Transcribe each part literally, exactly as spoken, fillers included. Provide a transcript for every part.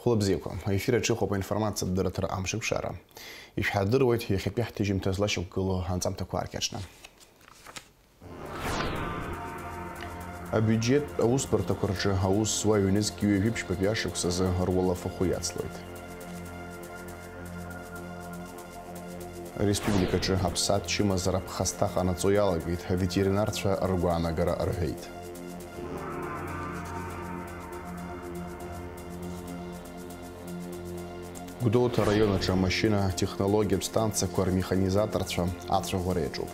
Хәлыбзиақәа, аефир аҿы иҟоуп аинформациатә дырраҭара Амшаԥшара. Ишәҳардыруеит иахьатәи ҳҭыжьымҭа злашьақәгылоу анҵамҭақәа ааркьаҿны. Абиуџьеттә аусбарҭақәа рҿы аус зуа ҩнызқь ҩажәи ԥшьбатәи ашықәсазы руалафахәы иацлоит. Республикаҿы аԥсаатә чымазара ԥхасҭа ҟанаҵо иалагеит, аветеринарцәа ргәаанагара рҳәеит. Гәдоуҭа араион аҿы амашьына технологиатә станциақәа рмеханизаторцәа ацәаӷәара иаҿуп.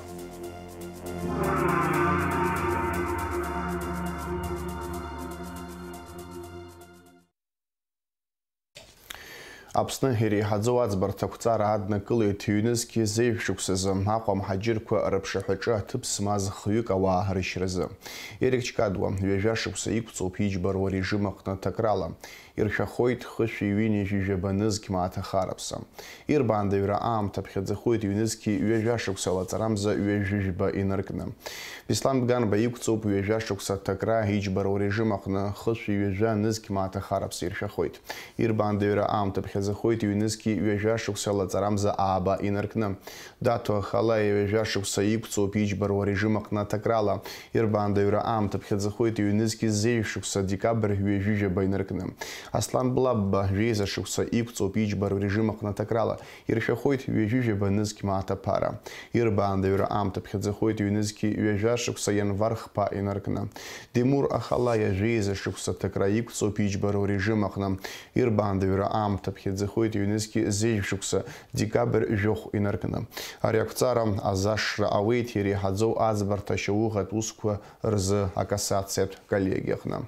Аԥсны иреиҳаӡоу аӡбарҭа ақәҵара аднакылеит ҩнызқь зежә шықәсазы Аҟәа амҳаџьырқәа рыԥшаҳәаҿы аҭыԥ змаз хҩык ауаа рышьразы. Ерик Чкадуа ҩажәа шықәса иқәҵоуп иџьбароу арежим аҟны ҭакрала. Иршәахоит хышәи ҩынҩажәи жәаба нызқь мааҭ ахараԥса. Ирбаандаҩра аамҭа ԥхьаӡахоит ҩнызқьи ҩажәа шықәса лаҵарамза ҩажәи жәба инаркны. Беслан Бганба иқәҵоуп ҩажәа шықәса аҭакра иџьбароу арежим аҟны хышәи ҩажәа нызқь мааҭ ахараԥса иршәахоит. Ирбаандаҩра аамҭа ԥхьаӡахоит ҩнызқьи ҩажәа шықәса лаҵарамза ааба инаркны. Даҭо Ахалаиа ҩажәа шықәса иқәҵоуп иџьбароу арежим аҟны аҭакрала. Ирбаандаҩра аамҭа ԥхьаӡахоит ҩнызқьи зежә шықәса декабрь ҩажәи жәаба инаркны. Аслан Блабба жәеиза шықәса иқәҵоуп иџьбароу арежим аҟны аҭакрала. Иршәахоит ҩажәи жәаба нызқь мааҭ аԥара. Ирбаандаҩра аамҭа ԥхьаӡахоит ҩнызқьи ҩажәа шықәса ианвар хԥа инаркны. Димур Ахалаиа жәеиза шықәса аҭакра иқәҵоуп иџьбароу арежим аҟны. Ирбаандаҩра аамҭа ԥхьаӡахоит ҩнызқьи зежә шықәса декабрь жәохә инаркны. Ари ақәҵара азашра ауеит иреиҳаӡоу аӡбарҭа ашьауӷатә усқәа рзы акассациатә коллегиаҟны.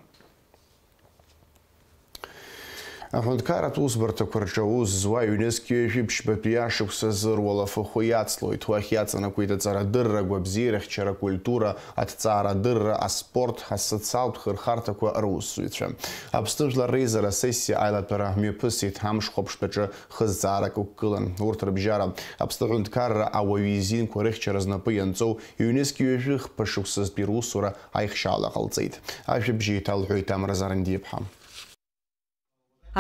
Аҳәынҭқарратә усбарҭақәа рҿы аус зуа ҩнызқь ҩажәи ԥшьбатәи ашықәсазы руалафахәы иацлоит. Уахь иаҵанакуеит аҵарадырра, агәабзиарахьчара, акультура, аҭҵаарадырра, аспорт, асоциалтә хырхарҭақәа русзуҩцәа. Аԥсны Жәлар Реизара асессиа аилатәара мҩаԥысит, амш хәаԥштәаҿы хызҵаарак ықәгылан. Урҭ рыбжьара, Аԥсны аҳәынҭқарра ауаҩы изинқәа рыхьчара знапы ианҵоу ҩнызқь ҩажәи хԥа шықәсазтәи русура аихшьаала ҟалҵеит. Ажәабжь еиҭалҳәоит Амра Зарандиаԥҳа.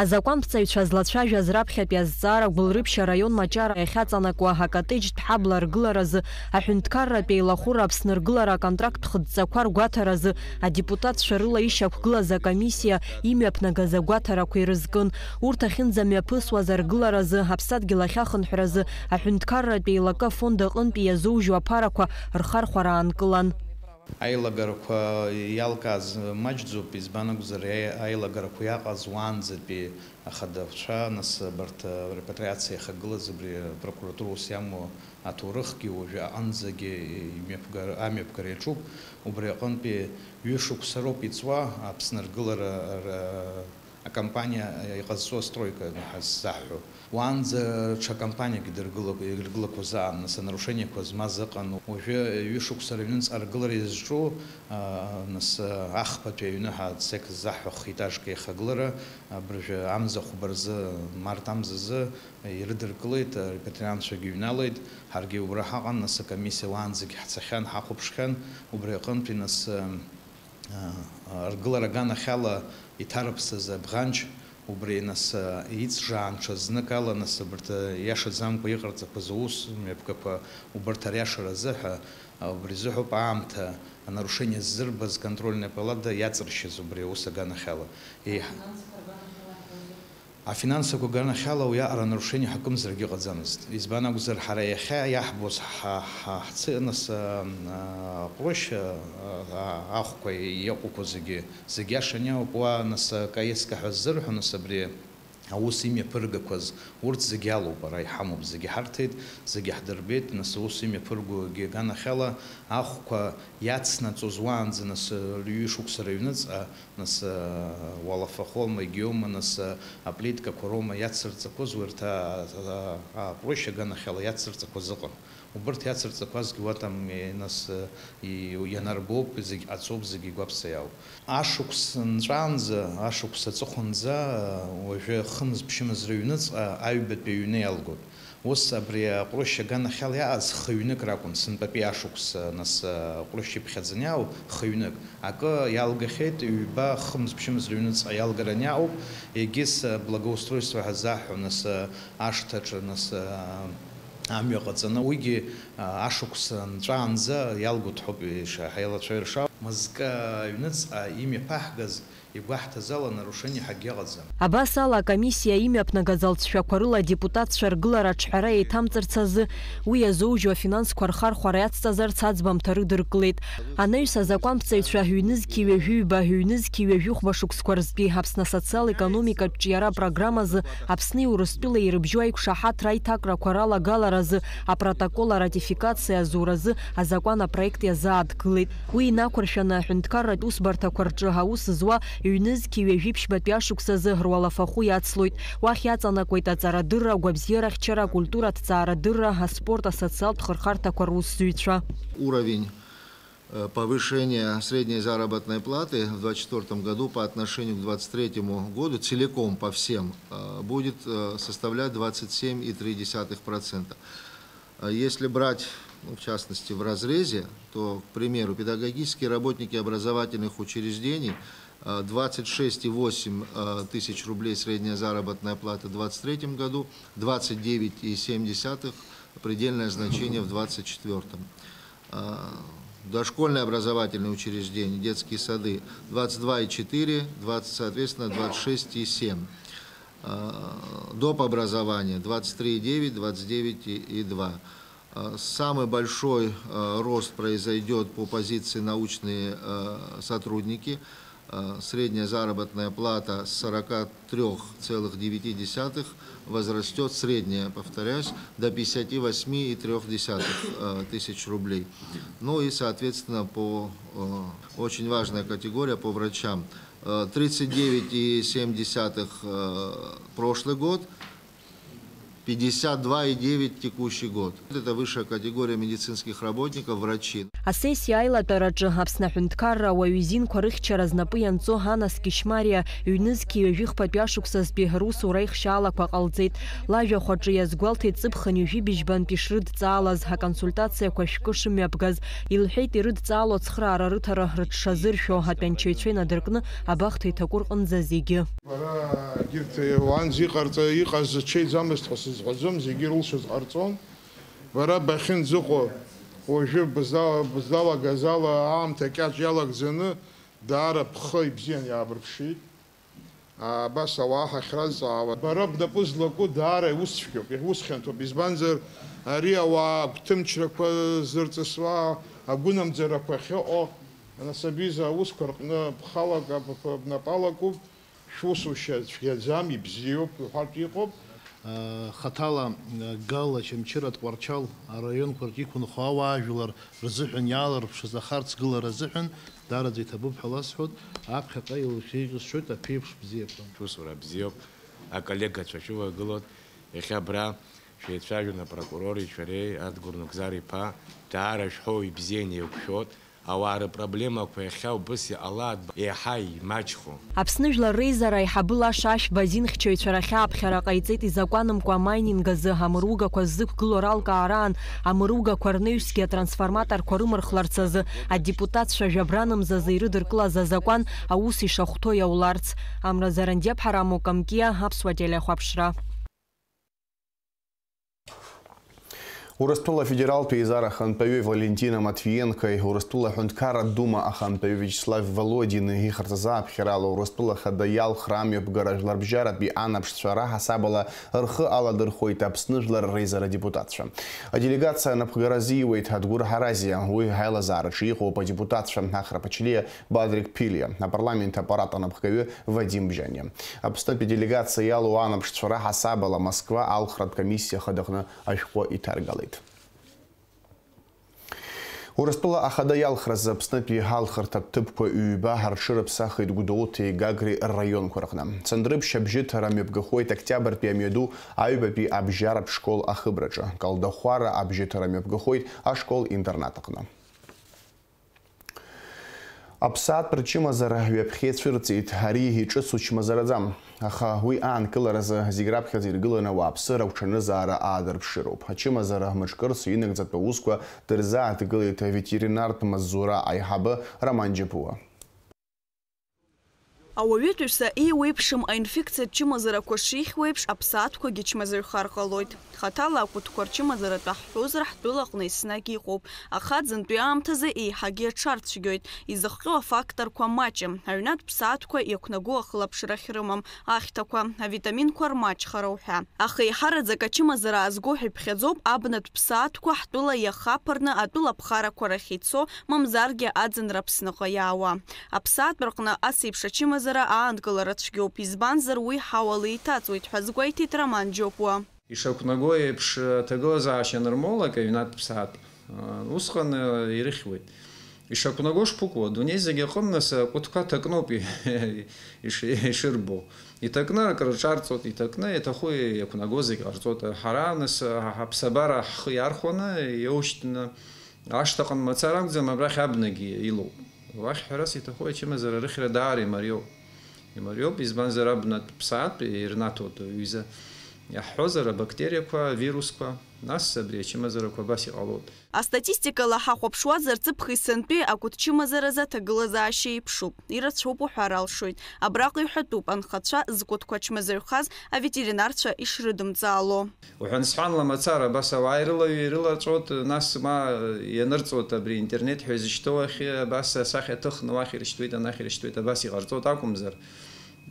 Азакәанԥҵаҩцәа злацәажәаз раԥхьатәи азҵаара Гәылрыԥшь араион Маҷара иахьаҵанакуа акотеџьтә ҳабла аргыларазы аҳәынҭқарратә еилахәыра Аԥсны ргылара аконтракттә хыдҵақәа ргәаҭаразы адепутатцәа рыла ишьақәгылаз акомиссиа имҩаԥнагаз агәаҭарақәа ирызкын. Урҭ ахьынӡамҩаԥысуаз аргыларазы, аԥсадгьыл ахьахынҳәразы, аҳәынҭқарратә еилакы афонд аҟынтәи иазоужьу аԥарақәа рхархәара аанкылан. Аилагарақәа иалкааз маҷӡоуп, избан акәзар, аи-, аилагарақәа иаҟаз уаанӡатәи ахадацәа, нас абарҭ, а, репатриациа иахагылаз абри апрокуратура ус иамоу аҭоурыхгьы уажәы аҟынӡагьы имҩаԥгар-, амҩаԥгара иаҿуп. Убри аҟынтәи ҩышықәса роуп иҵуа Аԥсны аргылара ра-, акомпаниа иҟазҵо астройка ҳаззаҳҳәо. Уаанӡа ҽа компаниак идыргыла-, иргылақәаз аан, нас анарушениақәа змаз ыҟан. Уажәы ҩышықәса рыҩнуҵҟа аргылара иазҿу, а, нас, а, ахԥатәи аҩны ҳа цек ззаҳҳәо хитажк еихагылара, абыржәы амза хәба рзы, март амзазы ирыдыркылеит, арепатриантцәагьы иҩналеит, ҳаргьы убра ҳаҟан, нас акомиссиа уаанӡагь ҳцахьан, ҳахәаԥшхьан, убри аҟынтәи нас, а, аргылара аганахьала иҭарыԥсаз абӷанҷ, убри нас, иҵжаан ҽазныкала, нас абарҭ иашаӡамкәа иҟарҵақәаз аус мҩаԥгақәа убарҭ ариашара азыҳәа, убри азыҳәоуп аамҭа анарушение ззырбаз контрольная палата иаҵыршьыз убри аус аганахьала. Еиҳ-, Афинансқәа аганахьала уиаҟара анарушение ҳакымзаргьы ыҟаӡамызт. Избан акәзар, ҳара иахьа иаҳбоз ҳа, ҳа, ҳцеи, нас, а, а, аҟәрышь, а, а, ахәқәа иаҟәақәоу зегьы, зегь иашан иоуп. Уа, нас, а, каеска ҳәа ззырҳәо, нас, абри аус имҩаԥыргақәаз, урҭ зегь алоуп, ара иҳамоуп, зегь ҳарҭеит, зегь ҳдырбеит, нас, аус имҩаԥыргогьы аганахьала ахәқәа иацнаҵоз уаанӡа, нас, ҩышықәса рыҩныҵҟа, Нас, уалафахома, егьиоума, нас, аплиткақәа роума иацырҵақәоз, урҭ, а, а, аҟәрышь аганахьала иацырҵақәаз ыҟан. Убырҭ иацырҵақәазгьы уатәам, е, нас, и-, ианарбоуп, зегь ҟаҵоуп, зегь игәаԥса иаауп. Ашықәс нҵәаанӡа, ашықәс аҵыхәанӡа, уажәы хымз-ԥшьымз рыҩныҵҟа аҩбатәи аҩны иалгоит. Ус абри аҟәрышь аганахьала иааз хыҩнык ракәын, сынтәатәи ашықәс, нас, аҟәрышь иԥхьаӡаны иаау хыҩнык. Акы иалгахьеит, ҩба, хымз-ԥшьымз рыҩныҵҟа иалгараны иаауп, егьыс благоустройство ҳәа заҳҳәо, нас, ашҭаҿы, нас, амҩа ҟаҵаны, уигьы, ашықәс нҵәаанӡа иалгоит ҳәоуп ишаҳаилацәа иршау. Мызкы аҩныҵҟа имҩаԥаҳгаз игәаҳҭаз ала нарушение ҳәагьы ыҟаӡам. Абас ала, акомиссиа имҩаԥнагаз алҵшәақәа рыла адепутатцәа ргылара аҿҳәара еиҭамҵырц азы, уи иазоужьу афинансқәа рхархәара иацҵазарц аӡбамҭа рыдыркылеит. Анаҩс азакәанԥҵаҩцәа ҩнызқьи ҩажәи ҩба, ҩнызқьи ҩажәи хәба шықәсқәа рзтәи Аԥсны асоциал-економикатә ҿиара апрограммазы Аԥсни Урыстәылеи ирыбжьоу аиқәшаҳаҭра аиҭакрақәа ралагаларазы апротокол аратификациа азуразы азакәан апроект иазааҭгылеит. Уи инақәыршәаны аҳәынҭқарратә усбарҭақәа рҿы аус зуа ҩнызқьи ҩажәи ԥшьбатәи ашықәсазы руалафахәы иацлоит. Уахь иаҵанакуеит аҵарадырра, агәабзиарахьчара, акультура, аҭҵаарадырра, аспорт, асоциалтә хырхарҭақәа русзуҩцәа. Уровень, э, повышения средней заработной платы в двадцать четвёртом году по отношению к двадцать третьему году целиком по всем, э, будет, э, составлять двадцать семь и три десятых процента. А если брать, ну, в частности, в разрезе, то, к примеру, педагогические работники образовательных учреждений, э, двадцать шесть и восемь, э, тысяч рублей средняя заработная плата в двадцать третьем году, двадцать девять и семь десятых предельное значение в двадцать четвёртом. Э, дошкольное образовательное учреждение, детские сады, двадцать два и четыре, двадцать, соответственно, двадцать шесть и семь. Э, доп. Образование двадцать три и девять, двадцать девять и два. Э, самый большой, э, рост произойдет по позиции научные, э, сотрудники. Э, средняя заработная плата с сорока трёх целых девяти десятых возрастёт, средняя, повторяюсь, до пятидесяти восьми и трёх десятых, э, тысяч рублей. Ну и, соответственно, по, э, очень важная категория по врачам. Э, тридцать девять и семь десятых, э, прошлый год, пятьдесят два и девять текущий год. Это высшая категория медицинских работников, врачи. Асессиа аилатәараҿы Аԥсны аҳәынҭқарра ауаҩы изинқәа рыхьчара знапы ианҵо Анас Кишмариа ҩнызқьи ҩажәи хԥатәи ашықәсазтәи русура аихшьаалақәа ҟалҵеит. Лажәахә аҿы иазгәалҭеит ҵыԥх ҩажәи быжьбантә ишрыдҵаалаз, аконсультациақәа шәкы шымҩаԥгаз. Илҳәеит, ирыдҵаало ацхыраара рыҭара рыҽшазыршәо, атәанчаҩцәа инадыркны абахҭа иҭаку рҟынӡа зегьы. Бара егьырҭ уаанӡа иҟарҵа-, иҟаз ҽеиӡамызт ҳәа сызҳәаӡом, зегьы ирылшоз ҟарҵон. Бара бахьынӡаҟоу уажәы бызла-, бызлалагаз ала аамҭа кьаҿ иалагӡаны даара бхы ибзиан иаабырԥшит. Абас ауаа ҳахьразҵаауа, бара бнапы злаку даара иусцәгьоуп, иусхьанҭоуп, избанзар, ари ауаа агәҭымчрақәа зырҵысуа, агәынамӡарақәа ахьыҟоу, анасабиза аусқәа рҟны бхалак, бнапы алакуп, шәусушьа цәгьаӡам, ибзиоуп, уҳәартә иҟоуп. Хаҭала Гала, Очамчыра, Тҟәарчал араионқәа рҿы иқәынхо ауаажәлар рзыҳәан иаалырԥшыз ахарҵгылара азыҳәан даараӡа иҭабуп ҳәа ласҳәоит. Аԥхьаҟа илшәеиҿысшоит аԥеиԥш бзиақәа. Шәусура бзиоуп, аколлегацәа шәывагылоуп. Иахьа абра шәеицәажәон апрокурори шәареи, Адгәыр Нугзар-иԥа, даара шәҳәоу ибзианы еиқәшәоит. Ауаа рыпроблемақәа иахьа убыс иҟалааит, еиҳа имаҷхо. Аԥсны Жәлар Реизара аиҳабы Лаша Ашәба азинхьчаҩцәа рахь ааԥхьара ҟаиҵеит изакәанымкәа амайнинг азы амыругақәа ззықәгылоу ралкаара аан, амыругақәа рнаҩсгьы атрансформаторқәа рымырхларц азы адепутатцәа жәабранымзазы ирыдыркылаз азакәан аус ишахәҭоу иауларц. Амра Зарандиаԥҳа, Рамо Камкиа, Аԥсуа телехәаԥшра. Урыстәыла афедералтә еизара ахантәаҩы Валентина Матвиенкои Урыстәыла аҳәынҭқарратә Дума ахантәаҩы Виачеслав Володини ихарҵаз ааԥхьарала Урыстәыла ахада иалхра амҩаԥгара жәларбжьаратәи анаԥшцәа раҳасабала рхы аладырхәеит Аԥсны Жәлар Реизара адепутатцәа. Аделегациа анапхгара азиуеит Адгәыр Ҳаразиа, уи ҳаилазаараҿы иҟоуп адепутатцәа Ахра Ԥачлиа, Бадрик Ԥилиа, апарламент аппарат анапхгаҩы Вадим Бжьаниа. Аԥснытәи аделегациа иалоу анаԥшцәа раҳасабала Москва алхратә комиссиа ахадаҟны ашәҟәы иҭаргалеит. Урыстәыла ахада иалхразы Аԥснытәи алхырҭатә ҭыԥқәа ҩба рҽырыԥсахит Гәдоуҭеи Гагреи рраионқәа рҟны. Цандрыԥшь абжьыҭара мҩаԥгахоит Октиабртәи амҩаду аҩбатәи абжьаратә школ ахыбраҿы. Калдахәара абжьыҭара мҩаԥгахоит ашкол-интернат аҟны. Аԥсаатә рчымазара ҩаԥхьа ицәырҵит, ари иҿыцу чмазараӡам. Аха уи аанкыларазы зегь раԥхьаӡа иргыланы ауааԥсыра агәҽанызаара аадырԥшыроуп. Ачымазара мыҿкырц инагӡатәу аусқәа дырзааҭгылеит аветеринартә маҵзура аиҳабы Роман Џьапуа. Ауаҩытәыҩса еиуеиԥшым аинфекциатә чымазарақәа шихьуеиԥш, аԥсаатәқәагьы чмазаҩхар ҟалоит. Хаҭала акәытқәа рчымазаратә аҳәозар ҳтәылаҟны еснагь иҟоуп, аха аӡынтәи аамҭазы еиҳагьы аҽарцәгьоит. Изыхҟьо афакторқәа маҷым, аҩнатә ԥсаатәқәа иақәнаго ахылаԥшрахь рымам, ахьҭақәа, авитаминқәа рмаҷхара уҳәа. Аха еиҳараӡак ачымазара аазго ҳәа иԥхьаӡоуп абнатә ԥсаатәқәа ҳтәыла иахаԥырны атәыла аԥхарақәа рахь ицо, мамзаргьы аӡынра Аԥсныҟа иаауа. Аԥсаатә рҟны ас еиԥш ачымазара аанкылара цәгьоуп, избанзар уи ҳауала иҭаҵуеит ҳәа азгәеиҭеит Роман Џьопуа. Ишақәнаго еиԥш, аҭагылазаашьа анырмоулак аҩнатә ԥсаатә, усҟан ирыхьуеит. Ишақәнаго шԥыкәу, адунеи зегь аҟны нас акәытқәа ҭакноуп иш-, ишырбо. Иҭакны акрырҿарҵоит, иҭакны иаҭаху иақәнаго зегь ҟарҵоит. Ҳара нас ҳаԥсабара ҳхы иархәаны, иоушьҭны, ашҭаҟны мацара акәӡам, абрахь абнагьы илоуп. Уахь ҳәарас иҭаху ачымазара рыхьра даара имариоуп. Имариоуп, избанзар абнатә ԥсаатә ирнаҭоит, аҩыза иаҳҳәозар, абактериақәа, авирусқәа, нас абри ачымазарақәа абас иҟалоит. Астатистикала ҳахәаԥшуазар, ҵыԥх есынтәи акәытчымазаразы аҭагылазаашьа еиԥшуп, ирацәоуп уҳәар алшоит. Абраҟа иҳәатәуп анхацәа зкәытқәа чмазаҩхаз аветеринарцәа ишрыдымҵаало. Уҳәан-сҳәанла мацара абас ауаа ирылаҩ-, ирылаҵәот, нас ма ианырҵот абри интернет ҳәа изышьҭоу ахь, абас асахьа ҭыхны уахь ирышьҭуеит, анахь ирышьҭуеит, абас иҟарҵот акәымзар,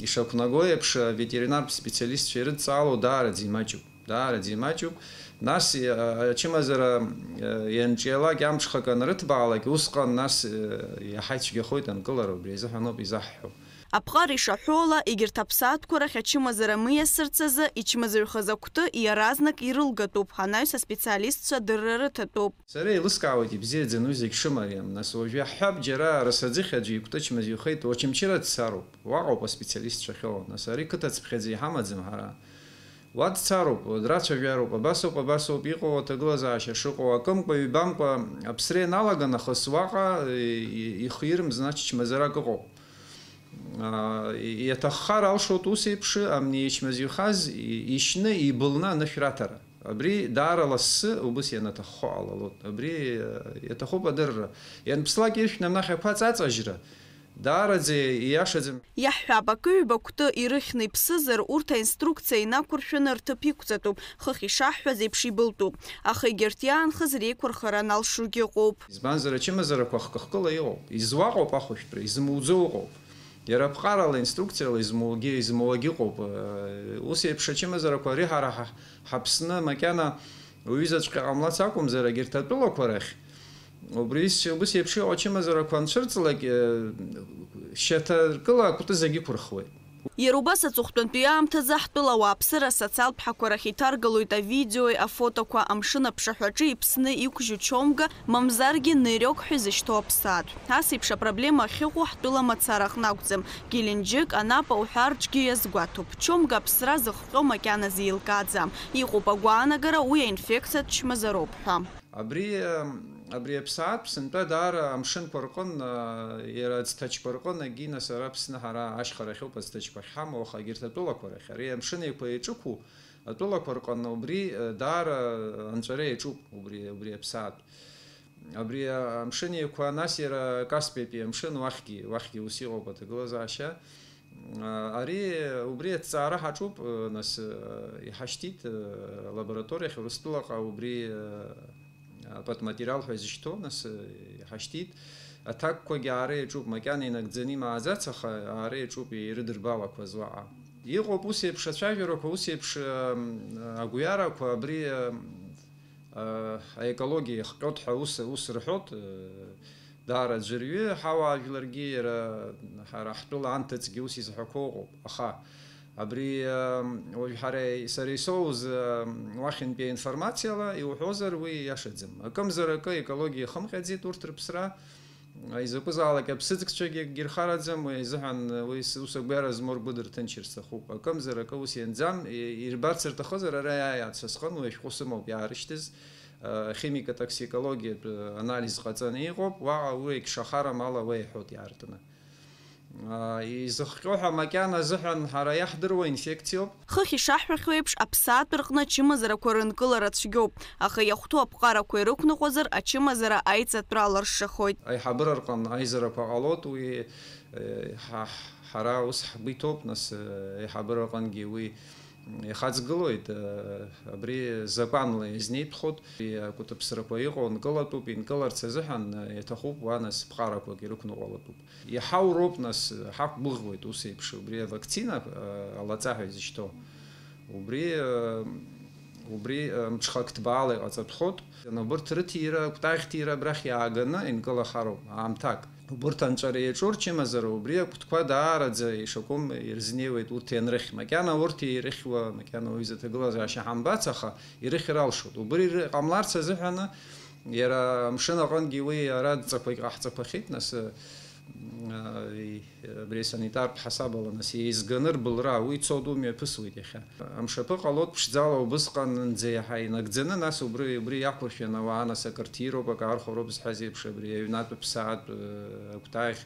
ишақәнаго еиԥш, аветеринартә специалистцәа ирыдҵаало даараӡа имаҷуп, даараӡа имаҷуп. Нас, а, ачымазара, а, ианҿиалак, амҽхак анрыҭбаалак, усҟан нас, а, иаҳа ицәгьахоит анкылара, убри азыҳәаноуп изаҳҳәо. Аԥҟара ишаҳәо ала, егьырҭ аԥсаатәқәа рахь ачымазара миасырц азы ичмазаҩхаз акәты иаразнак ирылгатәуп, анаҩс аспециалистцәа адырра рыҭатәуп. Сара еилыскаауеит ибзиаӡаны уи зегь шымариам, нас уажә иаҳҳәап, џьара арасаӡыхь аӡәы икәты чмазаҩхеит, Очамчыра дцароуп, уаҟоуп аспециалистцәа ахьыҟоу, нас ари қыҭацыԥхьаӡа иҳамаӡам ҳара. Уа дцароуп, драцәажәароуп, абасоуп, абасоуп, иҟоу аҭагылазаашьа шыҟоу, акымкәа-ҩбамкәа аԥсра ианалага нахыс уаҟа, и-, и-, ихы ирым, значит, чмазарак ыҟоуп. Аа, и-, иаҭаххар алшоит ус еиԥш, амни ичмазаҩхаз и-, ишьны, ибылны анышә раҭара. Абри даара лассы убыс ианаҭаххо ҟалалоит. Абри, э, иаҭахуп адырра. Ианԥслак иршәны анахь ақәа аҵаҵажьра, даараӡа ииашаӡам. Иаҳҳәап, акы-ҩба кәты ирыхьны иԥсызар, урҭ аинструкциа инақәыршәаны рҭыԥ иқәҵатәуп, хыхь ишаҳҳәаз еиԥш ибылтәуп. Аха егьырҭ иаанхаз реиқәырхара аналшогьы ыҟоуп. Избанзар, ачымазарақәа хкы-хкыла иҟоуп. Изуаҟоуп ахәышәтәра, измуӡо ыҟоуп. Иара аԥҟарала, инструкциала измуагьы, измуагьы ыҟоуп. Э, ус еиԥш ачымазарақәа ари ҳара ҳа-, ҳаԥсны макьана уҩызаҵәҟьа ҟамлац акәымзар, егьырҭ атәылақәа рахь, убри ус, убыс еиԥш иҟоу ачымазарақәа анцәырҵлак, э, шьаҭаркыла акәты зегь ықәырхуеит. Иара убас аҵыхәтәантәи аамҭазы ҳтәыла ауааԥсыра асоциалтә ҳақәа рахь иҭаргалоит авидеои афотоқәа, амшын аԥшаҳәаҿы иԥсны иқәжьу чомга, мамзаргьы нырёк ҳәа изышьҭоу аԥсаатә. Ас еиԥш апроблема ахьыҟоу ҳтәыла мацара аҟны акәӡам, Геленџьык, Анапа уҳәа рҿгьы иазгәаҭоуп. Чомга аԥсра зыхҟьо макьаназы еилкааӡам. Иҟоуп агәаанагара уи аинфекциатә чмазароуп ҳәа. Абри, абри аԥсаатә сынтәа даара амшынқәа рҟын, а, иара аӡҭачқәа рҟын, егьи нас ара Аԥсны ҳара ашьхарахьоуп аӡҭачқәа ахьҳамоу, аха егьырҭ атәылақәа рахь, ари амшын еиқәа еиҿықәу атәылақәа рҟын убри, а, даара анҵәара иаҿуп убри, убри аԥсаатә. Абри, а, амшын еиқәа, нас иара Каспиатәи амшын уахьгьы, уахьгьы ус иҟоуп аҭагылазаашьа. Ари, убри аҭҵаара ҳаҿуп, нас, иҳашьҭит, алабораториахь Урыстәылаҟа убри, апатматериал ҳәа изышьҭоу, нас, иҳашьҭит. Аҭакқәагьы аара иаҿуп, макьана инагӡаны имааӡац, аха аара иаҿуп ирыдырбалақәаз уаҟа. Иҟоуп ус еиԥш ацәажәарақәа, ус еиԥш, агәҩарақәа, абри, аекологиа иахҟьоит ҳәа ус, ус рҳәоит, даара аӡәырҩы, ҳауаажәларгьы, иара ҳара ҳтәыла анҭыҵгьы ус изҳәақәо ыҟоуп. Аха абри, уажә ҳара, сара исоуз, уахьынтәи аинформациала иуҳәозар, уи иашаӡам. Акымзар акы аекологиа ихымҟьаӡеит урҭ рыԥсра. Изакәызаалак аԥсыӡкцәагьы акгьы рхараӡам, уи азыҳәан уи с-, ус агәаҩара змоу ргәы дырҭынчыр сҭахуп. Акымзар акы ус ианӡам, и-, ирбарц рҭахызар, ара иааиааит са сҟын, уи ашәҟәы сымоуп иаарышьҭыз. Химико-токсикологиатә анализ ҟаҵаны иҟоуп, уаҟа уи егьшахарам ала уеиҳәоит иаартны. Изыхҟьо ҳәа макьана азыҳәан ҳара иаҳдыруа инфекциоуп. Хыхь ишаҳҳәахьоу еиԥш, аԥсаатә рҟны ачымазарақәа рынкылара цәгьоуп, аха иахәҭоу аԥҟарақәа ирықәныҟәозар, ачымазара аиҵатәра алыршахоит. Аиҳабыра рҟны аизарақәа ҟалоит, уи, э, ҳа-, ҳара ус ҳгәы иҭоуп, нас, э, аиҳабыра рҟынгьы уи ихаҵгылоит, э, абри закәанла иазнеиԥхоит, акәытыԥсрақәа иҟоу нкылатәуп, инкыларц азыҳәан, э, иаҭахуп, уа нас ԥҟарақәак ирықәныҟәалатәуп. Иҳауроуп, нас, ҳақәгәыӷуеит ус еиԥш, убри авакцина, э, алаҵа ҳәа изышьҭоу. Убри, э, убри, э, мҽхак ҭбаала иҟаҵатәхоит. Убырҭ рыҭира, акәтаӷь ҭира абрахь иааганы инкылахароуп аамҭак. Убырҭ анҵәара иаҿу рчымазара убри акәтқәа даараӡа ишакәым ирызнеиуеит урҭ ианрыхь. Макьана урҭ ирыхьуа, макьана уаҩы изы аҭагылазаашьа ҳамбац, аха ирыхьыр алшоит. Убри ры-, ҟамларц азыҳәаны иара амшын аҟынгьы уи ара адҵақәагь ҟаҳҵақәахьеит, нас, э, и-, абри санитартә ҳасабала, нас, еизганы рбылра, уи цо ду мҩаԥысуеит иахьа. Амшаԥы ҟалоит ԥшӡала убысҟанынӡа иаҳа инагӡаны, нас убри, убри иақәыршәаны ауаа, нас, акы рҭироуп, акы аархәароуп зҳәаз еиԥш, абри аҩнатә ԥсаатә, э, акәтаӷь,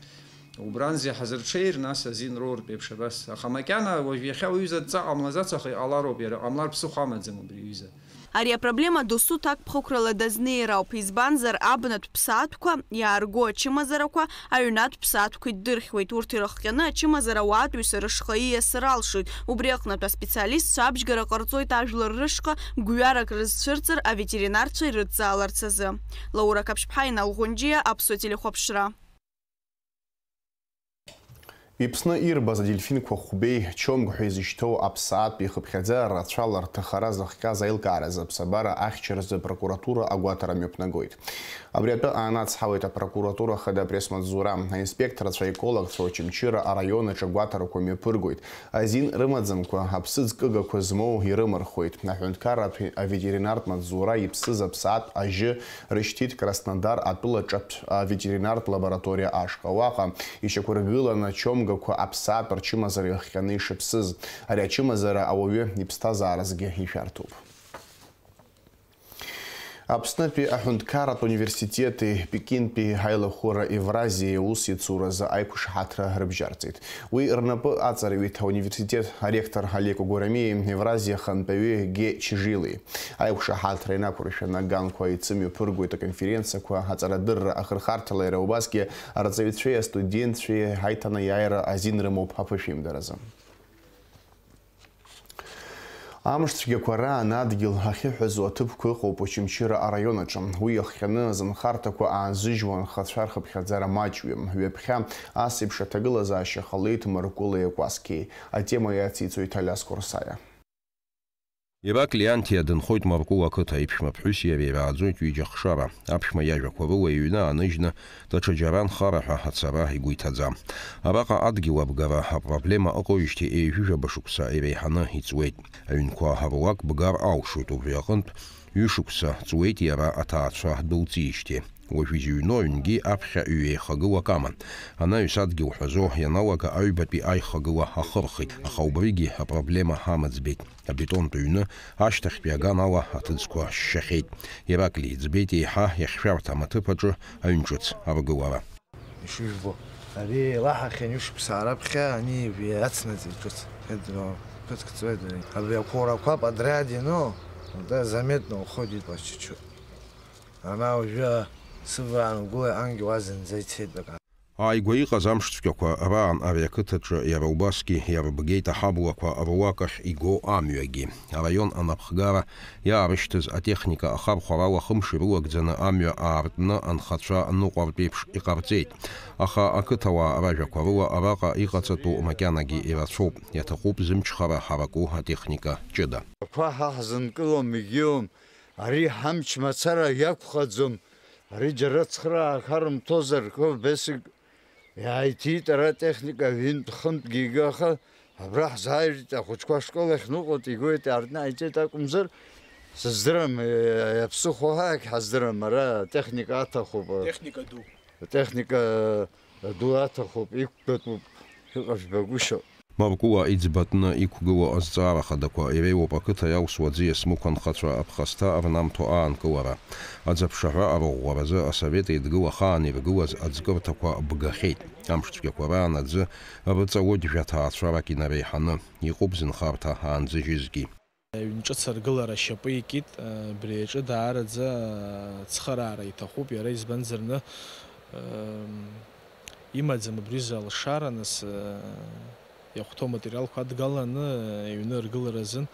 убранӡа иҳазырҽеир, нас, азин роуртә еиԥш абас. Аха макьана уажә иахьа уҩыза адҵа ҟамлаӡац, аха иҟалароуп, иара ҟамлар ԥсыхәа амаӡам убри аҩыза. Ари апроблема досу ҭакԥхықәрала дазнеир ауп, избанзар, абнатә ԥсаатәқәа, иаарго ачымазарақәа, аҩнатә ԥсаатәқәа иддырхьуеит. Урҭ ирыхҟьаны ачымазара ауаатәыҩса рышҟа ииасыр алшоит. Убри аҟнытә аспециалистцәа абжьгара ҟарҵоит ажәлар рышҟа гәҩарак рызцәырҵыр аветеринарцәа ирыдҵааларц азы. Лаура Қаԥшьԥҳа, Инал Ӷәынџьиа, Аԥсуа телехәаԥшра. Иԥсны ирбаз адельфинқәа хәбеи Чомг ҳәа изышьҭоу аԥсаатә ихыԥхьаӡа рацәала рҭахара зыхҟьаз аилкааразы аԥсабара ахьчаразы апрокуратура агәаҭара мҩаԥнагоит. Абри атәы аанацҳауеит апрокуратура хада апресс-маҵзура. Аинспекторцәа, аекологцәа Очамчыра араион аҿы агәаҭарақәа мҩаԥыргоит. Азин рымаӡамкәа аԥсыӡ кыгақәа змоу ирымырхуеит. Аҳәынҭқарратә аветеринартә маҵзура иԥсыз аԥсаатә ажьы рышьҭит Краснодар атәылаҿатә аветеринартә лабораториа ашҟа. Уаҟа ишьақәыргыланы ачомгақәа аԥсаатә рчымазара иахҟьаны ишыԥсыз. Ари ачымазара ауаҩы иԥсҭазааразгьы ишәарҭоуп. Аԥснытәи аҳәынҭқарратә университети Пекинтәи аилахәыра Евразиа аус иацуразы аиқәшаҳаҭра рыбжьарҵеит. Уи рнапы аҵарҩит ауниверситет аректор Олег Огурамиеи Евразиа ахантәаҩы Ге Чжилеи. Аиқәшаҳаҭра инақәыршәаны аганқәа еицымҩаԥыргоит аконференциақәа, аҵарадырра ахырхарҭала, иара убасгьы арҵаҩцәеи астудентцәеи аиҭанеиааира азин рымоуп аԥышәимдаразы. Амш цәгьақәа раан адгьыл ахьыҳәазо аҭыԥқәа ыҟоуп Очамчыра араион аҿы. Уи иахҟьаны азынхарҭақәа аазыжьуа анхацәа рхыԥхьаӡара маҷҩым. Ҩаԥхьа ас еиԥш аҭагылазаашьа ҟалеит Мыркәылеи Акәасқьеи. Атема иациҵоит Алиас Курсаиа. Ираклианҭиа дынхоит Мыркәыла ақыҭа, иԥшәма ԥҳәыси иареи ирааӡоит ҩыџьа хшара. Аԥшәма иажәақәа рыла иҩны ааныжьны, даҽа џьара анхара ҳәа ацара игәы иҭаӡам. Араҟа адгьыл абгара апроблема ыҟоуижьҭеи еижәыжәаба шықәса иреиҳаны иҵуеит. Аҩнқәа руак бгар алшоит, убри аҟынтә ҩышықәса ҵуеит иара аҭаацәа дәылҵижьҭеи. Уажә изыҩноу аҩнгьы аԥхьа ҩеихагылак аман. Анаҩс адгьыл ҳәазо ианалага аҩбатәи аихагыла ахырхит, аха убригьы апроблема амыӡбеит. Абетонтә ҩны ашьҭахьтәи аганала аҭыӡқәа шьшьахьеит. Ираклии ӡбеит еиҳа иахьшәарҭам аҭыԥ аҿы аҩнҿыц аргылара. Ишыжәбо, ари еилаҳахьан ҩышықәса раԥхьа ани ацнаҵеит ҿыц. Ԥыҭк ҵуеит ари. Абри ақәорақәа подряд иану, да, заметно уходит по чуть-чуть. Ана уажәы сываан угәыла ангьы уа зынӡа ицеит баҟа. Ааигәа иҟаз амш цәгьақәа раан ари ақыҭаҿы иара убасгьы иарбгеит аҳаблақәа руак ахь иго амҩагьы. Араион анапхгара иаарышьҭыз атехника ахархәарала хымш ирылагӡаны амҩа аартны анхацәа ныҟәартә еиԥш иҟарҵеит. Аха ақыҭауаа ражәақәа рыла араҟа иҟаҵатәу макьанагьы ирацәоуп, иаҭахуп зымчхара ҳараку атехника ҷыда. Ақәа ҳа ҳзынкылом, егьиуам, ари ҳамч мацара иакәхаӡом, ари џьара цхыраа харымҭозар, кыр бесик иааиҭиит ара атехника ҩынтә-хынтәгьы ига, аха абра ҳзааиртит ахәыҷқәа ашкол ахь ныҟәоит, игоит, иаартны ҟаиҵеит акәымзар, сыздырам, иаԥсыхәо ҳәа ҳаздырам, ара атехника аҭахуп. Техника ду. Атехника ду аҭахуп, иқәгатәуп, иҟашәбагәышьо. Маркула иӡбатәны иқәгылоу азҵаара хадақәа иреиуоуп ақыҭа иалсуа аӡиас мықәанхацәа аԥхасҭа рнамҭо аанкылара. Аӡаԥшаҳәа арӷәӷәаразы Асовет Еидгыла ахаан иргылаз аӡкырҭақәа бгахьеит. Амшцәгьақәа раан аӡы рыҵалоит жәаҭаацәарак инареиҳаны. Иҟоуп зынхарҭа аанзыжьызгьы. Ҩнҿыц аргылара ашьапы икит, абри аҿы даараӡа ацхыраара иҭахуп иара, избанзар, имаӡам абри изы алшара, нас, иахәҭоу аматериалқәа адгаланы, аҩны аргылара азын,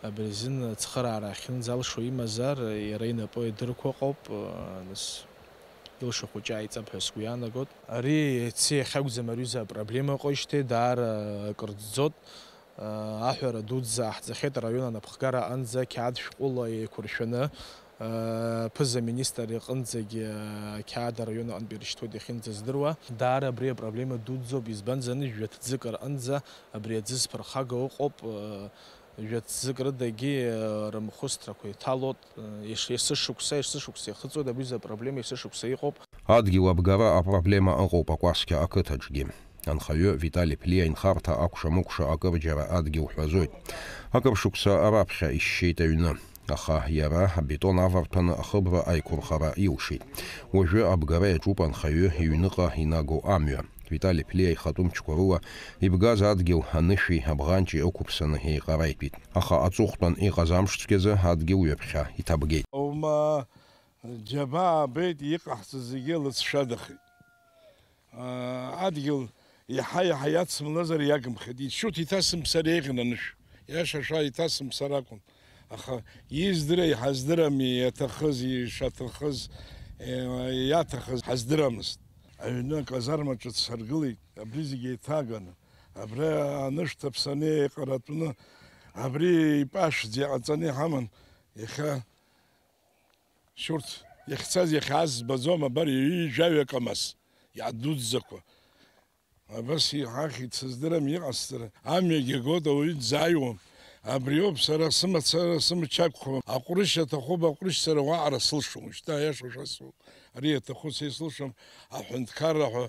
абри азын ацхыраара ахьынӡалшо имазар, иара инапы идырқәа ыҟоуп, нас, илшо хәыҷы ааиҵап ҳәа сгәы иаанагоит. Ари иацы иахьакәӡам ари аҩыза апроблема ыҟоижьҭеи даара акыр ӡӡот. Аҳәара дуӡӡа ааҳҵахьеит араион анапхгара аҟынӡа, қьаад шәҟәыла еиқәыршәаны, ԥыза-министр иҟынӡагьы ақьаад араион аҟынтә ирышьҭуеит иахьынӡаздыруа. Даара абри апроблема дуӡӡоуп, избанзар, жәа ҭӡык рҟынӡа абри аӡы зԥырхагоу ыҟоуп, жәа ҭӡык рыдагьы рымхәысҭрақәа иҭалоит, еш-, есышықәса, есышықәса ихыҵуеит, абри аҩыза апроблема есышықәса иҟоуп. Адгьыл абгара апроблема ыҟоуп Акәасқьа ақыҭаҿгьы. Анхаҩы Витали Ԥлиа инхарҭа акәша-мыкәша акырџьара адгьыл ҳәазоит. Акыр шықәса раԥхьа ишьшьеит аҩны, аха иара абетон аварҭәаны ахыбра аиқәырхара илшеит. Уажәы абгара иаҿуп анхаҩы иҩныҟа инаго амҩа. Витали Ԥлиа ихатәы мчқәа рыла ибгаз адгьыл анышәи абӷанҷи ықәыԥсаны еиҟараитәит. Аха аҵыхәтәан иҟаз амшцәгьазы адгьыл ҩаԥхьа иҭабгеит. Аума џьабаа беит, иҟаҳҵаз зегьы лыҵшәадахеит. Адгьыл иаҳа-иаҳа иацымлазар иагымхеит. Ичуҭ иҭасымԥсар еиӷьын анышә. Иашаша иҭасымԥсар акәын. Аха издыри ҳаздырами, иаҭахыз, ишаҭахыз, е, иаҭахыз ҳаздырамызт. Аҩны аказарма ҿыц ҳаргылеит, абри зегьы еиҭаганы. Абра анышә ҭаԥсаны еиҟаратәны, абри ипашәӡа иҟаҵаны иҳаман. Иахьа Шьурҭ иахьцаз, иахьааз збаӡом, абар, ҩажәаҩык амас, иадуӡӡақәа. Абас иҳахьит, сыздырам иҟасҵара. Амҩагьы гот, ауаҩы дзааиуам. Абриоуп сара сымацара сымчақәхо. Аҟәрышь аҭахуп, аҟәрышь сара уаҟара сылшом. Шьҭа аиаша шәасҳәап. Ари иаҭаху са исылшом, аҳәынҭқарра ҳәа,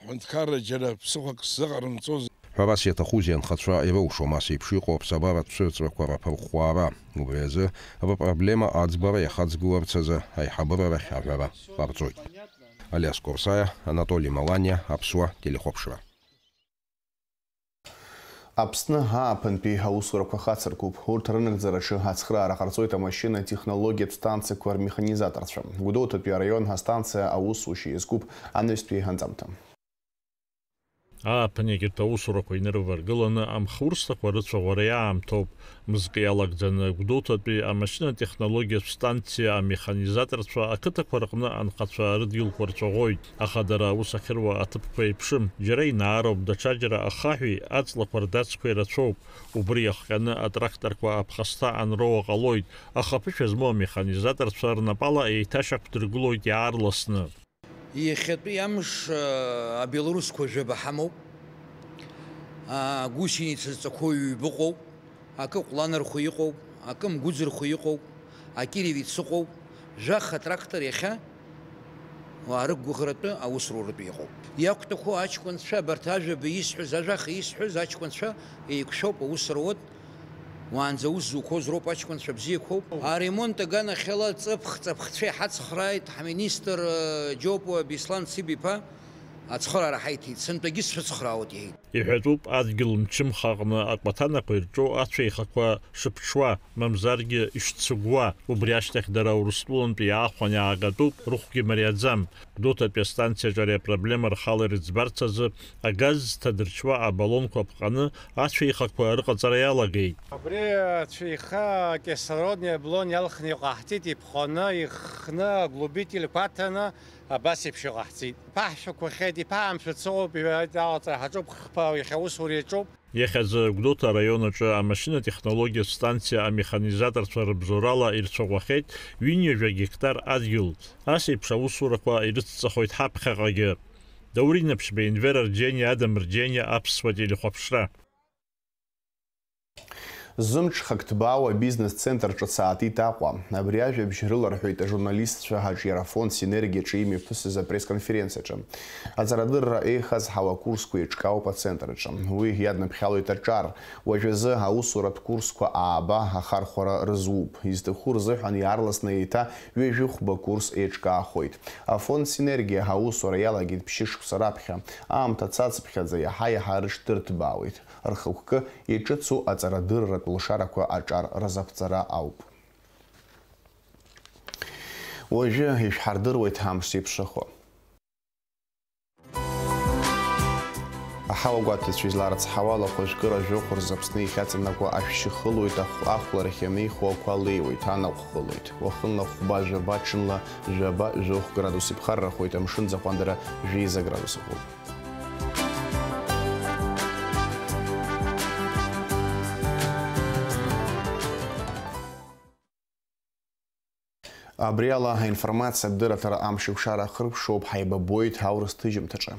аҳәынҭқарра џьара ԥсыхәак сзыҟарымҵоз. Ҳәарас иаҭахузеи, анхацәа ирылшом ас еиԥш иҟоу аԥсабаратә цәырҵрақәа раԥырӷәӷәара. Убри азы рыпроблема аӡбара иахаҵгыларц азы аиҳабыра рахь аҳәара ҟарҵоит. Алиас Корсаиа, Анатоли Маланиа, Аԥсуа телехәаԥшра. Аԥсны ааԥынтәи аусурақәа хацыркуп. Урҭ рынагӡараҿы ацхыраара ҟарҵоит амашьына технологиатә станциақәа рмеханизаторцәа. Гәдоуҭатәи араион астанциа аусушьа иазкуп анаҩстәи анҵамҭа. Ааԥын егьырҭ аусурақәа инырваргыланы амхурсҭақәа рыцәаӷәара иаамҭоуп. Мызкы иалагӡаны Гәдоуҭатәи амашьына-технологиатә станциа амеханизаторцәа ақыҭақәа рҟны анхацәа рыдгьылқәа рцәаӷәоит, аха дара аус ахьыруа аҭыԥқәа еиԥшым. Џьара инаароуп, даҽаџьара ахаҳәи аҵлақәа рдацқәеи рацәоуп. Убри иахҟьаны атракторқәа аԥхасҭа анроуа ҟалоит, аха ԥышәа змоу амеханизаторцәа рнапала еиҭашьақәдыргылоит иаарласны. Иахьатәи амш, а, абелорусқәа жәаба ҳамоуп. А, гусеница зҵақәоу ҩба ыҟоуп, акы ҟәланырхәа иҟоуп, акы мгәыӡырхәа иҟоуп, акиревиц ыҟоуп, жәаха трактор иахьа уаа рықәгәыӷратәы аус руртә иҟоуп. Иақәтәақәоу аҷкәынцәа, абарҭ ажәаба исҳәаз, ажәаха исҳәаз аҷкәынцәа еиқәшәоуп, аус руеит. Уаанӡа аус зуқәоз роуп аҷкәынцәа бзиақәоуп. Аремонт аганахьала ҵыԥх, ҵыԥхцәа иҳацхрааит ҳминистр, э, Џьопуа Беслан Цыбиԥа, ацхыраара ҳаиҭеит, сынтәагьы сшәыцхраауеит, иҳәеит. Иҳәатәуп, адгьыл мчымхаҟны акәаҭанақәа ирҿоу ацәеихақәа шыԥҽуа, мамзаргьы ишцыгәуа, убри ашьҭахь дара Урыстәылантәи иаахәаны иаагатәуп, рыхәгьы мариаӡам. Гәдоуҭатәи астанциаҿы ари апроблема рхала ирыӡбарц азы агаз зҭадырҽуа абаллонқәа ԥҟаны ацәеихақәа рыҟаҵара иалагеит. Абри ацәеиха акислородни аблон иалхны иҟаҳҵеит, иԥҟаны, ихны, аглубительқәа аҭаны, абас еиԥш иҟаҳҵеит. Иԥаҳшәақәахьеит, иԥаамшәац ыҟоуп, иҳәеит, алаҵара ҳаҿуп, хԥа иахьа аусура иаҿуп. Иахьазы Гәдоуҭа араион аҿы амашьына-технологиатә станциа амеханизаторцәа рыбзоурала ирцәаӷәахьеит ҩынҩажәа гектар адгьыл. Ас еиԥш аусурақәа ирыцҵахоит ҳаԥхьаҟагьы. Даур Инаԥшьба, Енвер Арџьениа, Адам Рџьениа, Аԥсуа телехәаԥшра. Зымҽхак ҭбаау абизнес-центр ҿыц аатит Аҟәа. Абри ажәабжь рыларҳәеит ажурналистцәа аҿиарафонд Синергиаҿы имҩаԥысыз апресс-конференциаҿы. Аҵарадырра еихазҳауа акурсқәа еиҿкаауп ацентр аҿы. Уи иадныԥхьалоит аҿар. Уажәазы аусуратә курсқәа ааба ахархәара рызуп. Изҭаху рзыҳәан иаарласны еиҭа ҩажәи хәба курс еиҿкаахоит. Афонд Синергиа аусура иалагеит ԥшьышықәса раԥхьа. Аамҭа цацыԥхьаӡа иаҳа-иаҳа рыҽдырҭбаауеит. Рхықәкы иҿыцу аҵарадырратә лшарақәа аҿар рзаԥҵара ауп. Уажәы ишәҳардыруеит амш зеиԥшрахо. Аҳауа гәаҭацәа изларыцҳауа, алахәажәкыра жәохә рзы Аԥсны иахьаҵанакуа ашәшьы хылоит, ахә-, ахәларахь ианеихо ақәа леиуеит, анаҟә хылоит. Уахынла хәба жәаба, ҽынла жәаба жәохә градус иԥхаррахоит, амшын ӡахәандара жәеиза градус ыҟоуп. Абри ала аинформациатә дырраҭара амшеикәшара ахыркәшоуп, ҳаибабоит аурыс ҭыжьымҭаҿы.